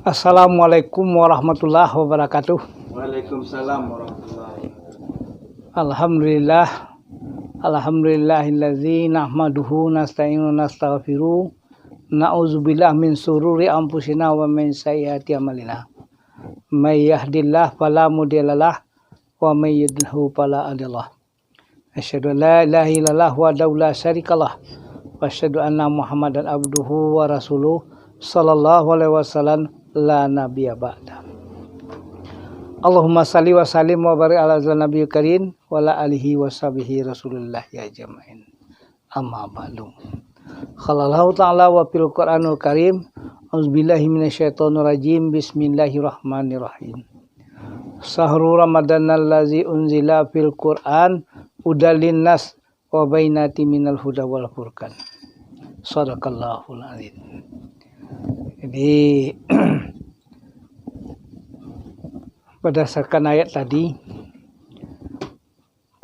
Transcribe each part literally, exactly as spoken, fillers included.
Assalamualaikum warahmatullahi wabarakatuh. Waalaikumsalam warahmatullahi wabarakatuh. Alhamdulillah. Alhamdulillahillazi nahmaduhu nasta'inu nastaghfiru. Na'udzubillah min sururi anfusina wa min sayyiati amalina. May yahdillah fala mudhillalah wa may yudlilhu fala hadiyalah. Asyhadu an la ilaha illallah wahdahu la syarikalah. Wa asyhadu anna Muhammadan abduhu wa rasuluh sallallahu alaihi wasallam la nabiyya ba'da. Allahumma salli wa sallim wa barik ala hadzal nabiyil karim wa ala alihi wa sahbihi rasulillah ya ajmain. Amma ba'du. Qala Allahu ta'ala wa fil Qur'anul Karim, a'udzubillahi minasyaitonir rajim, bismillahirrahmanirrahim. Syahru Ramadanal ladzi unzila fil Qur'an hudal linnas wa bayyinatin minal huda wal furqan. Sadaqallahul azim. Jadi, berdasarkan ayat tadi,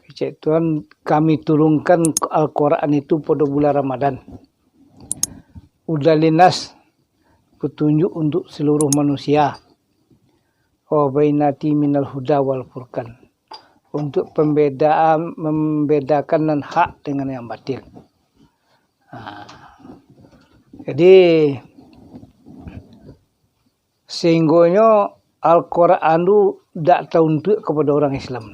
kecek Tuhan, Kami turunkan Al-Quran itu pada bulan Ramadan. Hudal linnas, petunjuk untuk seluruh manusia. Wa bayyinatin minal huda wal furqan, untuk pembedaan, membedakan nan hak dengan yang batil. Ha. Jadi, sehinggonyo Al-Quran tu dak tauntuak kepada orang Islam.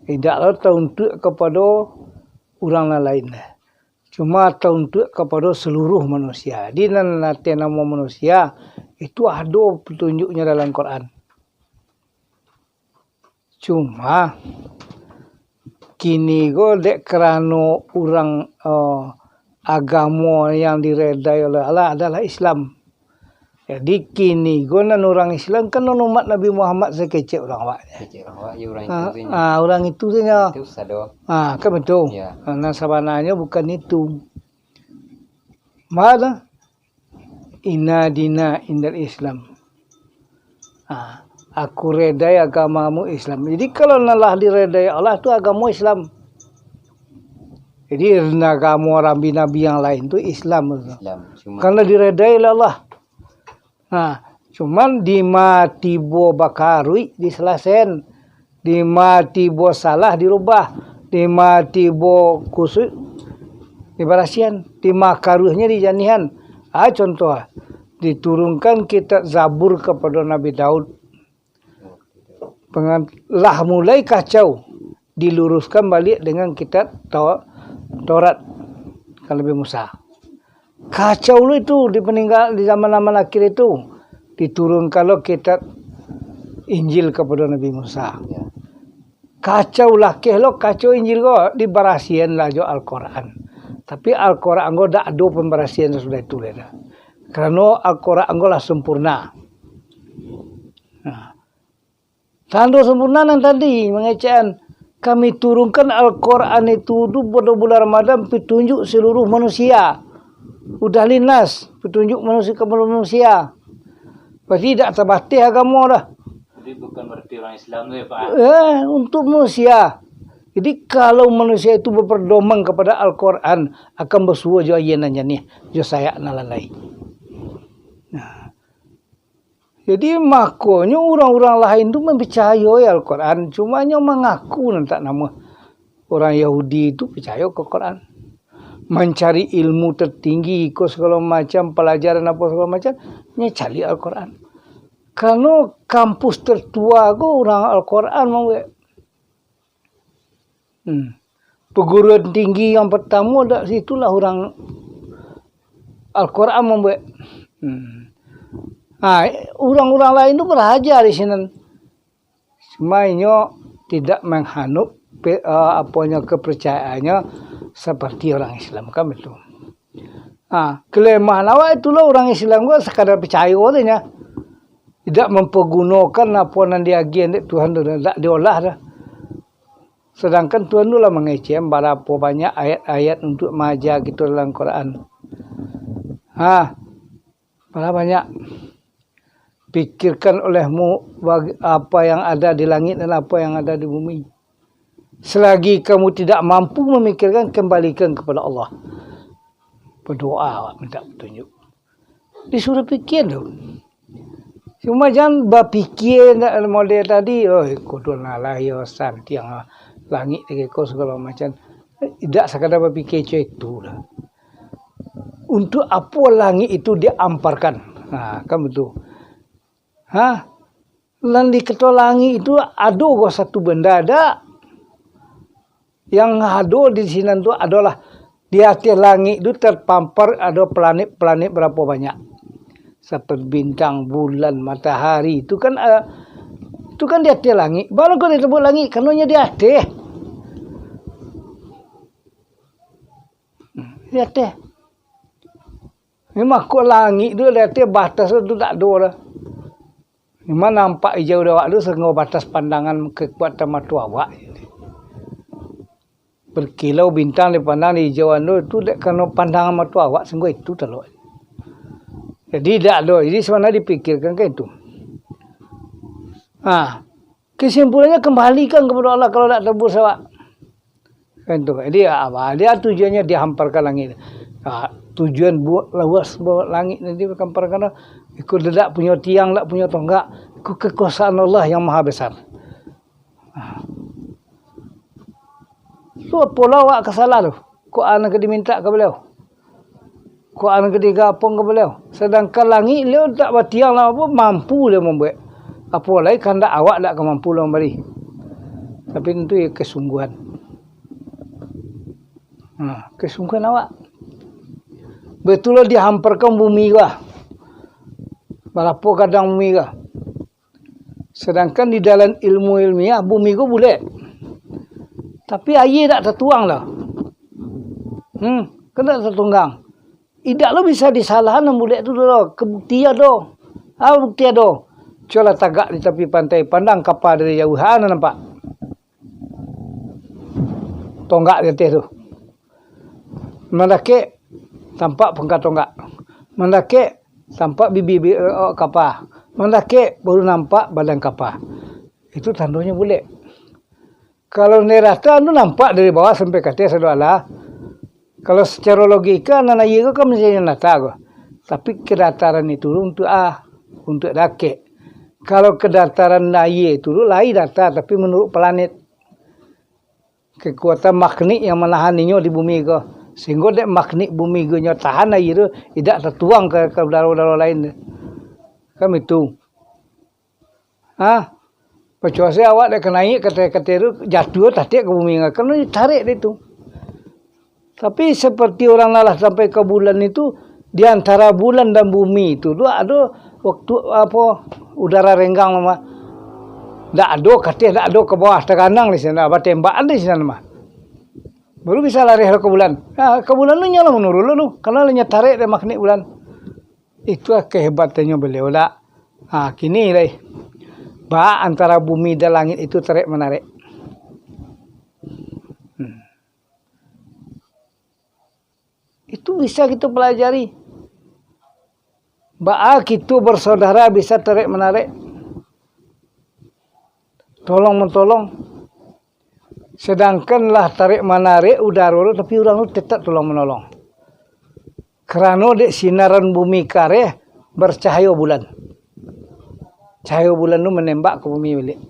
Indak lo tauntuak kepada urang nan lain. Cuma tauntuak kepada seluruh manusia. Di nan ateh namo manusia, itu ado petunjuknyo dalam Quran. Cuma, kini ko dek karano urang, eh, agamo yang diredai oleh Allah adalah Islam. Jadi, kini ko nan urang Islam kan non umat Nabi Muhammad sakecek urang awak. Kecek urang awak, ya, urang itu Ah, tu, ah, urang itu saja. Itu sado. Ah, kan betul. Ya. Ah, nan sabananyo bukan itu. Mana? Inna dina indal Islam. Ah, aku redai agamamu Islam. Jadi, kalau nan lah diredai Allah tu agamo Islam. Jadi, agamo nabi-nabi yang lain tu Islam tu. Islam, cuma Karena diredai oleh Allah. Nah, cuman dima tibo bakaruik disalasen, dima tibo salah dirubah, dima tibo kusuik dibarasian, dima karuihnyo dijanihan. Ah, contoh, diturunkan kitab Zabur kepada Nabi Daud. Pengan-, lah mulai kacau, diluruskan baliak dengan kitab Tau-, Taurat, kan Nabi Musa. Kacau lo itu di peninggal, di zaman-zaman akhir itu, diturunkan lo kitab Injil kepada Nabi Musa. Ya. Kacau lakeh lo, kacau Injil ko, dibarasian lah jo Al-Quran. Tapi Al-Quran ko dak ado pembersihan sasudah itu lai dah. Karano Al-Quran ko lah sempurna. Nah, Tando sampurna nan tadi, mangecekan, Kami turunkan Al-Quran itu tu pada bulan Ramadan, petunjuk seluruh manusia. Hudal linnas, petunjuk manusia kepada manusia. Berarti tidak terbatas agamo dah. Jadi bukan berarti orang Islam tu ya, Pak? Eh, untuk manusia. Jadi kalau manusia itu berpedoman kepada Al-Quran, akan basuo jo aia nan janiah, jo sayak nan lalai. Nah, Jadi, makonyo urang-urang lain tu mampicayoi Al-Quran, cuma nyo mangaku nan tak namuah. Urang Yahudi tu picayo ka Quran. Mancari ilmu tertinggi, iko sagalo macam palajaran apo sagalo macam, nyo caliak Al-Quran. Karano kampus tertua ko urang Al-Quran mambuek. Hmm. Perguruan tinggi yang pertamo dak situlah urang Al-Quran mambuek. Hmm. Ha, urang-urang lain tu balajar di sinan. Cuma inyo tidak menghanut pe-, eh, aponyo, kepercayaannyo seperti orang Islam, kan betul. Ha, kelemahan awak itulah urang Islam ko sekadar picayo sajo. Tidak mempergunokan apo nan diagiah dek Tuhan tu, dak diolah dah. Sedangkan Tuhan tu lah mangecek barapo banyak ayat-ayat untuk maaja kito dalam Quran. Ha, bara banyak. Pikirkan olehmu bag-, apa yang ada di langit dan apa yang ada di bumi. Selagi kamu tidak mampu memikirkan, kembalikan kepada Allah. Berdoa, minta petunjuk. Disuruh pikir tu. Cuma jan bapikia nak model tadi, "Oh, iko tu lah, lah, iyo santiang lah, langik tigo iko sagalo macam." Indak sakadar bapikia cam itu lah. Untuk apo langik itu diamparkan? Ha, kan betul. Ha? Nan dikato langik itu ado ko satu benda dak? Yang ado di sinan tu adolah di ateh langik tu terpampar ado planet-planet barapo banyak. Seperti bintang, bulan, matahari, itu kan, eh, itu kan di ateh langik. Baru kok disebut langik, karano nyo di ateh. Di ateh. Memang kok langik tu di ateh, batas tu tak ado dah. Memang nampak ijau di awak tu sainggo batas pandangan kekuatan mato awak. Berkilau bintang dipandang di ijauan tu, tu dek karano pandangan mato awak sainggo itu talok. Jadi dak ado. Jadi sabananyo dipikirkan kan itu. Ha. Kesimpulannyo kembalikan kepada Allah kalau dak tebus awak. Kan tu. Jadi, apa dia tujuannya dihamparkan langik. Ha, tujuan buat luas buat langik nanti dihamparkan iko dak punyo tiang, dak punyo tonggak. Iko kekuasaan Allah yang maha besar. Ha. Tu apolah awak ka salah tu. Quran ka dimintak ka beliau. Quran ka digapung ka beliau. Sedangkan langik beliau tak batiang lah apa, mampu dia mambuek. Apo lai kandak awak dak ka mampu lah mambari. Tapi tentu ya kesungguhan. Ha, kesungguhan awak. Betul lah dihamparkan bumi ka. Barapo kadang bumi ka. Sedangkan di dalam ilmu ilmiah, bumi ko bulek. Tapi aia dak tatuang lah. Hmm, kan dak tatunggang. Indak lo bisa disalahan nan bulek tu doh. Ke bukti ado. Ah, bukti ado. Cubolah tagak di tapi pantai, pandang kapa dari jauah, ha, nan nampak. Tonggak di ateh tu. Mandakek, tampak pangka tonggak. Mandakek, tampak bibi, bi-, eh, kapa. Mandakek, baru nampak badan kapa. Itu tandonyo bulek. Kalau nyo rata, tu nampak dari bawah sampai ka ateh sado alah. Kalau sacaro logika, nan aia ko kan mesti nyo rata ko. Tapi kadataran itu untuak a, untuak dakek. Kalau kadataran aia tu lai rata, tapi manuruik planet. Kekuatan magnet yang manahan inyo di bumi ko. Sehinggo dek magnet bumi ko nyo tahan aia tu, indak tatuang ka, ka udaro-udaro lain tu. Kan itu. Ha? Pacuasi awak dek ka naiak ka ateh, ka ateh tu, jatuah tatek ka bumi. Karano ditarik dek tu. Tapi seperti urang nan lah sampai ka bulan itu, di antara bulan dan bumi itu tu ado waktu, apo, udara renggang mah. Dak ado ka ateh, dak ado ka bawah, taganang di sinan, batembakan di sinan mah. Baru bisa lareh lo ka bulan. Ha, ka bulan tu nyo lah manurun lo tu, karano lah nyo tarek dek magnet bulan. Itulah kehebatannyo beliau lah. Ha, kini lai. Baa antara bumi dan langit itu tarek manarek. Hmm. Itu bisa kito pelajari. Baa kito bersaudara bisa tarek manarek. Tolong mentolong. Sedangkan lah tarek manarek udaro tu, tapi urang tu tetap tolong menolong. Karano dek sinaran bumi kareh, bercahayo bulan. Cahayo bulan tu manembak ka bumi baliak.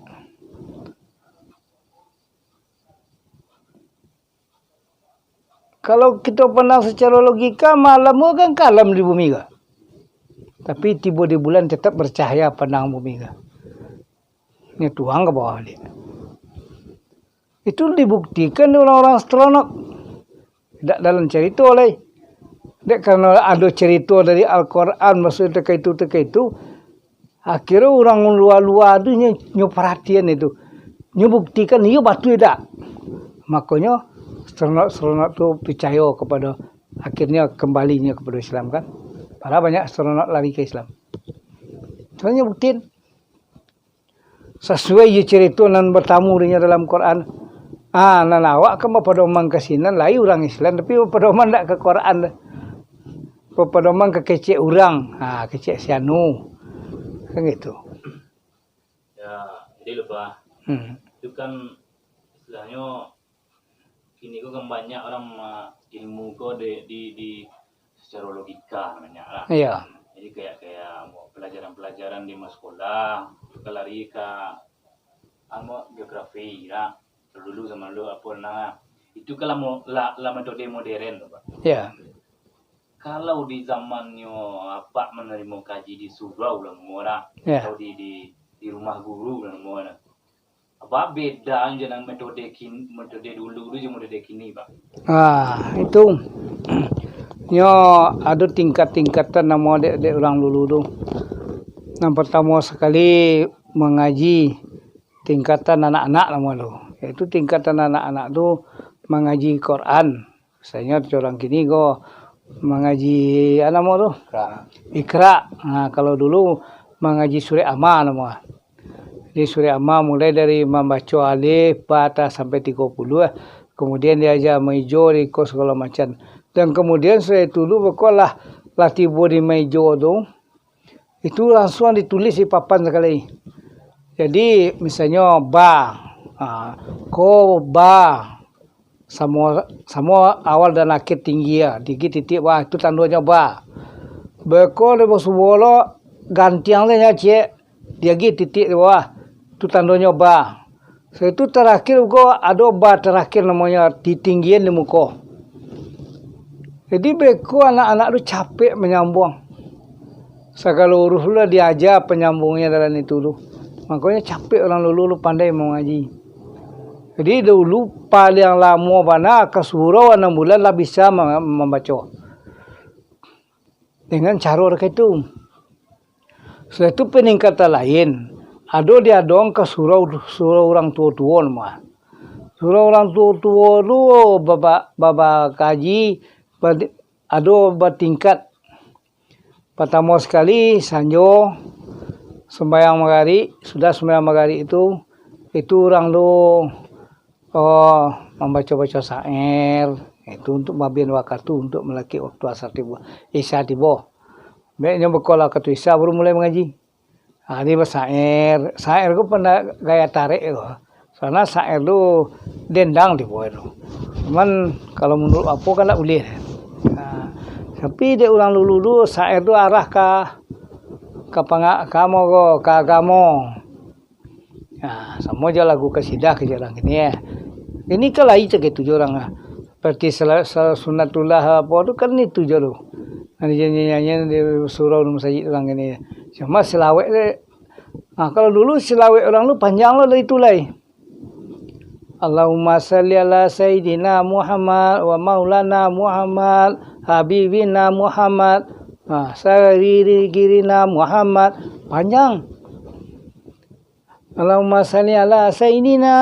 Kalau kito pandang sacaro logika, malam ko kan kalam di bumi ko. Tapi tibo di bulan tetap bercahaya pandang bumi ko. Nyo tuang ka bawah baliak. Itu dibuktikan dek urang-urang astronot. Dak dalam carito lai. Dek karano ado carito dari Al-Quran, maksudnyo takah itu, takah itu. Akhirnyo urang lua-lua tu nyo, nyo paratian itu. Nyo buktikan iyo batua dak. Makonyo astronot-astronot tu picayo kapado, akhirnyo kambalinyo kapado Islam kan. Padahal banyak astronot lari ka Islam. Soalnyo buktiin. Sasuai jo carito nan batamu dek nyo dalam Quran. Ah, nan awak kan bapadoman ka sinan, lai urang Islam, tapi bapadoman dak ka Quran doh. Bapadoman ka kecek urang. Ha, kecek si anu. Kan gitu. Ya, jadi lupa. Hmm. Itu kan istilahnya kini ko kan banyak orang ma-, ilmu ko di, di, di secara logika banyak lah. Iya. Jadi kayak, kayak mau palajaran-palajaran di ma-, sakolah, itu kan lari ka, anu, geografi, nah. Dulu zaman dulu apo nah. Itu kan lah mo-, lah, lah metode modern tu, Pak. Ya. Kalau di zamannyo Apak manarimo kaji di surau lah, mo, nah. Ya. Atau di, di, di rumah guru lah, mo, nah. Apa bedanyo jo nan metode kin-, metode dulu tu jo metode kini, Pak? Ah, itu. Nyo ado tingkat-tingkatan namo dek, dek urang dulu tu. Nan partamo sakali mangaji tingkatan anak-anak namo tu. Yaitu tingkatan anak-anak tu mangaji Quran. Misalnyo, urang kini ko mangaji, a, namo tu? Iqra. Iqra. Ha, kalau dulu mangaji surek Amma namo. Jadi, surek Amma mulai dari mambaco alif, ba, ta, sampai tigo puluah. Kemudian diaja maijo, iko, sagalo macam. Dan kemudian sudah itu tu, beko lah, lah tibo di maijo tu, itu langsuang ditulis di papan sakali. Jadi, misalnyo ba, ha, ko ba, samo, samo awal dan akhir tinggi, ha, tinggi titik bawah, itu tandonyo ba. Beko di basuo lo, gantiang tu nyo ciek, diagiah titik di bawah, itu tandonyo ba. Sudah itu tarakhir ko ado ba tarakhir namonyo, ditinggian di muko. Jadi beko anak-anak tu capek manyambuang. Sagalo uruih tu lah diaja panyambuangnyo dalam itu tu. Makonyo capek urang dulu tu pandai mangaji. Jadi dulu paliang lamo bana ka surau anam bulan lah bisa ma-, mambaco. Dengan caro kaitu. Sudah tu paningkatan lain, ado diadong ka surau, surau urang tuo-tuo mah. Surau urang tuo-tuo tu baba-, baba kaji, ba-, ado batingkat. Partamo sakali, sanjo, sumbayang magarik, sudah sumbayang magarik tu, itu urang tu, oh, mambaco-baco syair, itu untuk mabian wakatu, untuk malakik wakatu asar tibo, isya tibo. Baiknyo beko lah wakatu isya baru mulai mangaji. Ha, dia basyair. Syair ko panda gaya tarek ko. Karena syair tu dendang tibo tu. Cuman, kalau menurut apo kan ndak buliah. Ha, tapi dek urang dulu tu, syair tu arah ka, ka panga-, ka amo ko, ka agamo. Ha, samo jo lagu kasidah ka jo urang kini, eh. Kini kan lai cak itu jo urang, ah. Seperti sela-, se-, sunatullah apo tu kan itu jo tu. Nan dinyanyi-nyanyi di surau, di masajik urang kini. Cuma selawek tu, ha, kalau dulu selawek urang tu panjang lah dari tu lai. Allahumma shalli ala Sayyidina Muhammad wa Maulana Muhammad, Habibina Muhammad, ha, Sayyidina Muhammad. Panjang. Allahumma shalli ala Sayyidina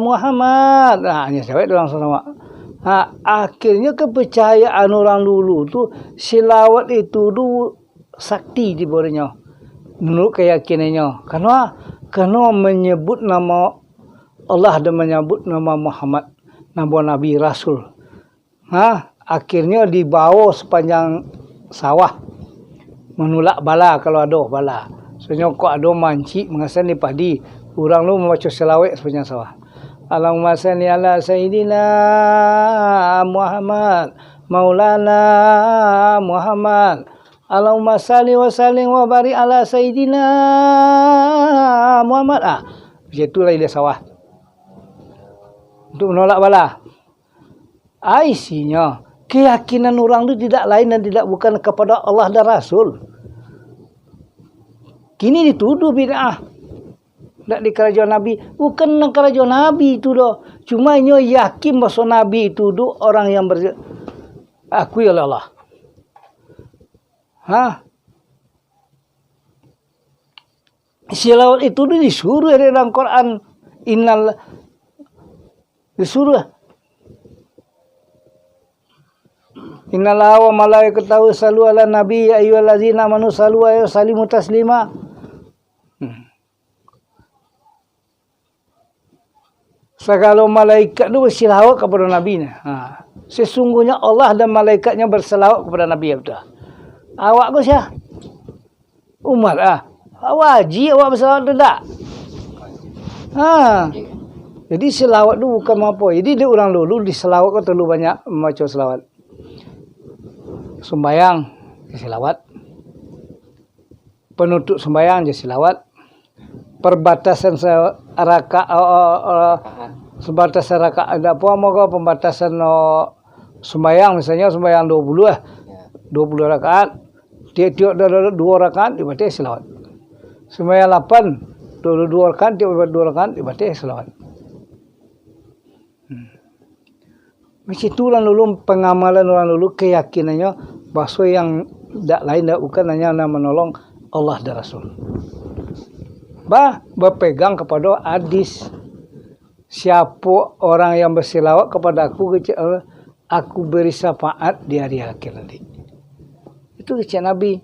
Muhammad. Ha, nyo selawek tu langsuang samo. Ha, akhirnyo kaparcayaan urang dulu tu, selawat itu tu sakti dibarinyo, menurut kayakinannyo. Karano, karano manyebut namo Allah dan manyebut namo Muhammad, namo Nabi Rasul. Ha, akhirnyo dibawo sapanjang sawah, manulak bala kalau ado bala. Sonyo kok ado mancik mangasan di padi, urang tu mambaco salawek sapanjang sawah. Allahumma shalli ala Sayyidina Muhammad, Maulana Muhammad. Allahumma shalli wa sallim wa barik ala Sayyidina Muhammad. Ah, macam itulah ilia sawah. Untuk manulak bala. Ai, isinyo, keyakinan urang tu tidak lain dan tidak bukan kepada Allah dan Rasul. Kini dituduh bid'ah. Ndak dikarajoan Nabi. Bukan nan karajo Nabi itu doh. Cuma inyo yakin baso Nabi itu doh orang yang ber-, akui oleh Allah. Ha? Selawat itu tu disuruh di dalam Quran. Innal-, disuruh. Innallaha wa malaikatahu yusallu ala nabi, ya ayyuhallazina amanu sallu wa sallimu taslima. Hmm. Sagalo malaikat tu basilawat kapado Nabi nah. Ha. Sesungguhnya Allah dan malaikatnya berselawat kepada Nabi, ya betul. Awak ko sia? Umat ah. Wajib awak basalawat tu ndak? Ha. Jadi salawat tu bukan apo. Jadi dek urang dulu di salawat ko terlalu banyak mambaco salawat. Sumbayang, salawat. Panutuik sumbayang jo silawat. Parbatasan sa-, raka-, eh, eh, eh, sabatasan raka-, dak apo amo ko, pambatasan, eh, sumbayang, misalnyo sumbayang duo puluah, duo puluah rakaat, tiok-tiok du-, du-, duo rakaat dibateh silawat. Sumbayang lapan, duo, duo rakaat, tiok duo rakaat dibateh silawat. Hmm. Macam itu urang dulu, pangamalan urang dulu, kayakinannyo, baso yang dak lain dak bukan, hanyo nan manolong Allah dan Rasul. Ba-, bapegang kapado hadis, "Siapo orang yang berselawat kepada aku, kecek Allah, aku beri syafaat di hari akhir nanti." Itu kecek Nabi.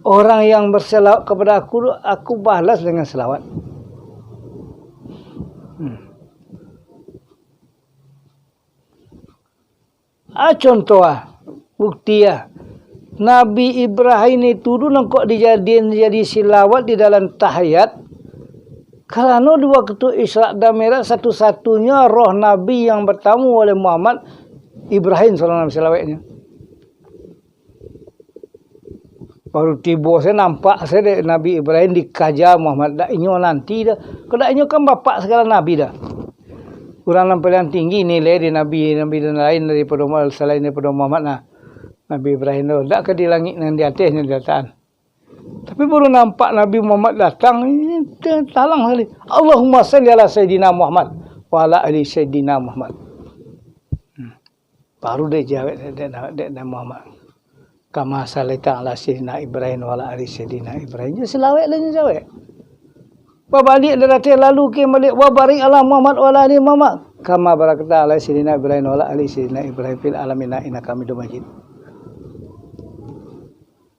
"Orang yang berselawat kepada aku, aku balas dengan selawat." Hmm. Ah, contoh ah, bukti ah. Nabi Ibrahim itu dulu nang kok dijadian jadi silawat di dalam tahiyat, karano di waktu Isra dan Mi'raj satu-satunya roh Nabi yang bertamu oleh Muhammad, Ibrahim sallallahu alaihi wasallam silawatnyo. Baru tibo sajo, nampak sajo dek Nabi Ibrahim dikaja Muhammad. Dak inyo nanti doh. Kok dak inyo kan bapak sagalo nabi doh. Urang nan paliang tinggi nilai di nabi, nabi nan lain daripado Muhammad, salain daripado Muhammad nah. Nabi Ibrahim tu. Dak ka di langik nan di ateh nyo dilatakan. Tapi baru nampak Nabi Muhammad datang, talang sakali. "Allahumma salli ala Sayyidina Muhammad wa ala ali Sayyidina Muhammad." Hmm. Baru dek jawek dek, dek, dek Muhammad. "Kama sallaita ala Sayyidina Ibrahim wa ala ali Sayyidina Ibrahim." Nyo silawek lah nyo jawek. Babaliak dari ateh lalu ka baliak, "Wa barik ala Muhammad wa ala ali Muhammad. Kama barakta ala Sayyidina Ibrahim wa ala ali Sayyidina Ibrahim fil alamina innaka Hamidum Majid."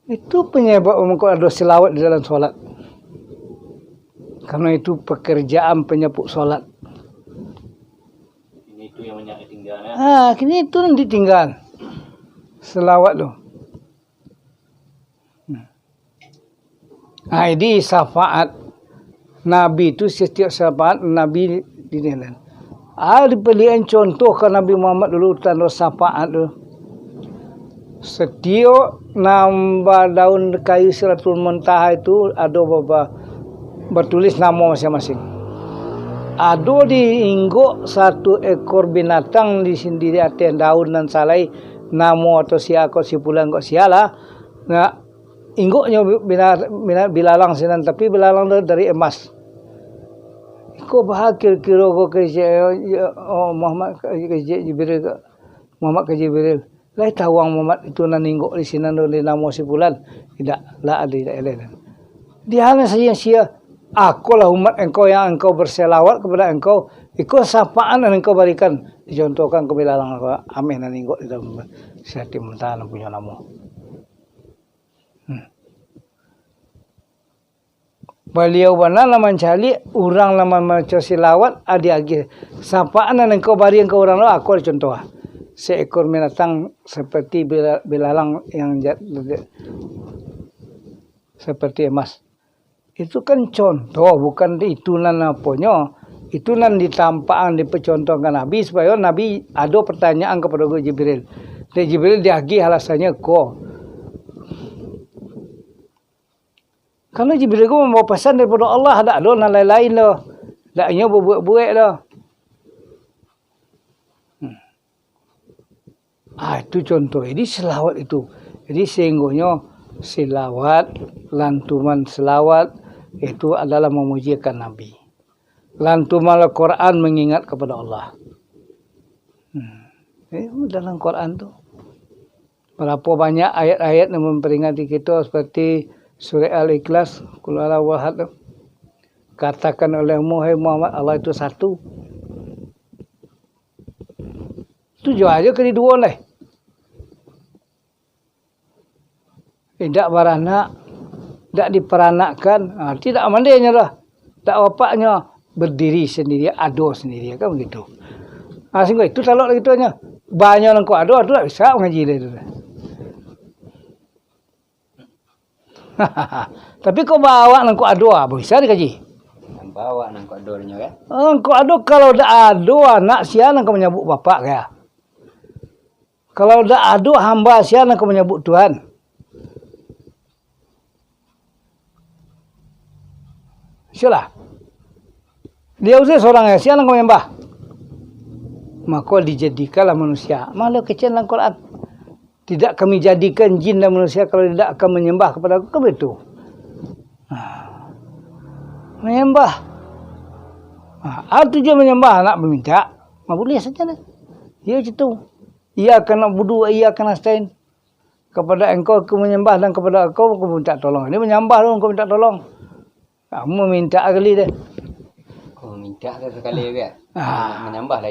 Itu panyabab mangko ado silawat di dalam solat. Karano itu pakarajaan panyaput solat. Ini itu yang banyak ditinggal, ya. Ha, kini itu nan ditinggal. Silawat tu. Hmm. Ha, jadi syafaat Nabi tu, satiok syafaat Nabi di dalam. Ah, dipaliakan contoh ka Nabi Muhammad dulu, tando syafaat tu. Satiok nan badaun kayu Sidratul Muntaha itu ado baba-, batulis namo masing-masing. Ado diinggok satu ekor binatang di sandiri ateh daun nan salai, namo atau sia ko si pulan ko sia lah. Nah, inggoknyo bi-, bina-, bina-, bilalang sinan, tapi bilalang da-, dari emas. Iko baa kiro-kiro ko kecek, ya, oh, Muhammad, kecek Jibril, Muhammad ka Jibril. Lai tawang Muhammad itu nan inggok di sinan tu, di namo si pulan. Indak, lah, indak, indak, indak. Di hal nan sia-sia, akolah umat engkau yang engkau berselawat kepada engkau, iko syafaat nan engkau barikan. Dicontohkan ka bilalang ko, ameh nan inggok di dalam Sidratul Muntaha nan punyo namo. Hmm. Baliau bana lah mancaliak urang lah mamaco silawat, ah, diagiah. Syafaat nan engkau barian ka urang tu, aku ado contoh, ah. Seekor binatang seperti bila-, bilalang yang ja-, seperti emas. Itu kan contoh, bukan itu nan aponyo. Itu nan ditampakan, dipacontohkan Nabi, supayo Nabi ado pertanyaan kapado Jibril. Dek Jibril diagiah alasannyo ko. Karano Jibril ko mambawa pasan daripado Allah, dak ado nan lain-lain doh. Dak inyo babuek-buek doh. Hmm. Ah, itu contoh. Jadi, selawat itu. Jadi, sehinggonyo selawat, lantuman selawat, itu adalah memujikan Nabi. Lantuman Al-Quran mengingat kepada Allah. Hmm. Eh, dalam Quran tu. Berapa banyak ayat-ayat yang memperingati kita seperti surah Al-Ikhlas, Qul huwallahu ahad tu. Katakan olehmu, "Hai Muhammad, Allah itu satu." Tujuah aja ka diduo lai. Indak baranak, dak diparanakkan, ha, tidak mandenyo lah. Dak bapaknyo, berdiri sendiri, ado sendiri, kan begitu. Ha, sehinggo itu talok lagi tu nyo. Banyak nangko ado, ado dak bisa mangaji lai tu. Tapi kok baawak nangko ado, ah, bisa dikaji. Baawak nangko ado nyo, kan? Nangko ado, kalau dak ado anak, sia nan ka manyabut bapak, ka? Kalau dak ado hamba, sia nan ka manyabut Tuhan? Itulah. Dia usah seorang, sia nan ka manyambah. Mako dijadikanlah manusia. Malah kecek dalam Quran. Tidak kami jadikan jin dan manusia kalau tidak akan menyembah kepada aku, kan begitu. Ha. Menyembah. Ha, tujuan menyembah nak meminta, mah buliah saja lah. Iya macam tu. Iyyaka na'budu wa iyyaka nasta'in. Kepada engkau aku menyembah dan kepada engkau aku minta tolong. Ini menyembah dulu, engkau minta tolong. Kamu minta kali deh. Kau minta sekali juga. Ah. Menyembah lah.